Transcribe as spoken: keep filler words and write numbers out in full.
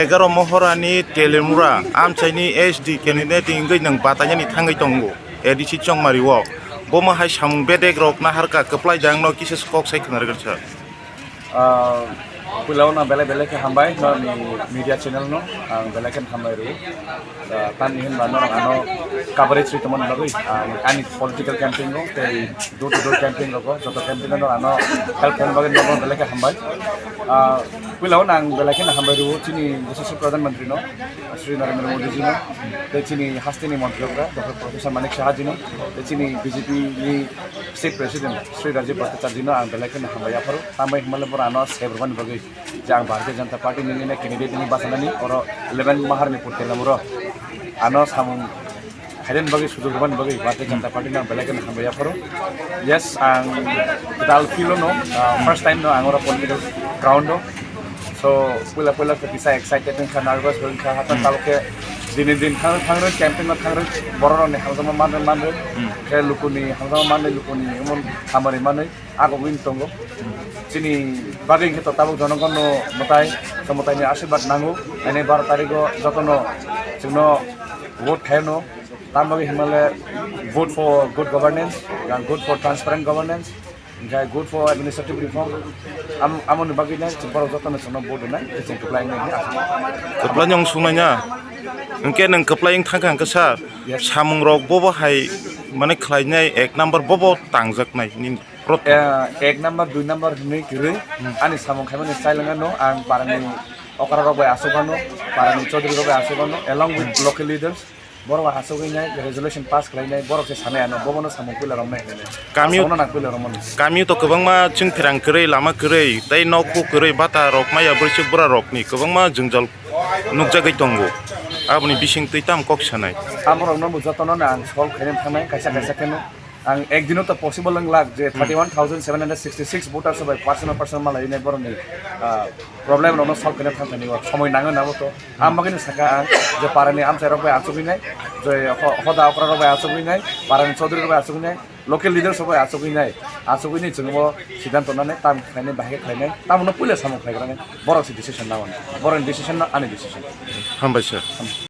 Egaroh Mohorani Telemura amchaini S D candidate wngwi nwng batainani thangwi tongo A D C Chongmari o. Bomo hai samung bedek rok naharkha kwplai jang no kisa kok sai khwnarwgwk sir. Ah, puila o no belai belai khe hambai norokni media channel no ang belai khe hambai rw. Ah, tamni hinba norok ano coverage rwi tongmani bagwi ang ani political campaign o tei door to door campaign rogo joto campaign o norok ano help khaina bagwi norok belai khe hambai. Ah, puila o no ang belai khe hambai rw chini yashaswi Pradhan Mantri no, Shri Narendra Modi ji no, tei chini hasteni Montri rok, Doctor Professor Manik Saha ji no, tei chini B J P ni State President Shri Rajib Bhattacharya ji no ang belai khe hambai yapharo. Tambai hwnba le boro ano sep rwmani bagwi je ang Bharatiya Janata Party ni nini candidate ni bachanani oro eleven Maharani purte lamuro ano samung khaidani bagwi sujuk rwmani bagwi Bharatiya Janata Party no ang belai kheno hambai yapharo. Yes, ang dal feel no, ah, first time no ang oro political ground o. So puila puila khe kisa excited wngkha, nervous wngkha, hatta tabuk khe dini din thang thang rw campaign no thang rw borok rokni hamjakma manrw manrw khe lukuni hamjakma manrw lukuni emon hamari manwi. Ago win tongo. Chini bagwi khe to tabuk jonogon no mwtai, to mwtai ni asirwad nango. Ani baro tarikh o jotono chwngno vote khaino. Tam bagwi hwnmale vote for good governance, and good for transparent governance, and good for administrative reform. Am-, amoni bagwi nai chwng borok jotono chwngno vote rwnai, chwng kwplai wngnai hwnwi asa. Kwplai wng sungnai na? Hwnkhe nwng kwplai wng thangkha hwnkhe sir, yes, samung rok bobo hai mane khlainai ek number bobo tangjaknai nini? Prot- Eh, ek number, dui number hwnwi kwrwi ani samung khaimani style wngkha no, ang parani okra rok bai asuk ano, parani chaudhuri rok bai asuk ano, along with local leaders, borok bai asugwi nai resolution pass khlai nai, borok se sanai ano, bobono samung puila romnai hinwi nai. Kami Asukno nang puila romani. Kami to kwbangma chwng pherang kwrwi, lama kwrwi, tei nok huk kwrwi, bata rok maya bwrwi bura rokni kwbangma jwngjal nukjagwi tongo. Aboni bising twi tam kok sanai. Amorokno bo jotono ang solve khainani thangnai, kaisa kaisa kheno. Ang ek dino to possible wng lak je thirty one thousand seven hundred sixty six voters bai personal personal malai nai borokni, ah, problem rokno solve khaina thang thani o somoi nango nabo to. Ang bagwi no saka ang je parani amchai rok bai achugwi nai, je ho-, hoda okra rok bai achugwi nai, parani chaudhuri rok bai achugwi nai, local leaders rok bai achugwi nai, achugwi nai chwngbo siddhanto nanai tam khlainai bahai khlainai, tamno puila samung khlaigrani borok se decision nango, borokni decision no ani decision. Hambai sir.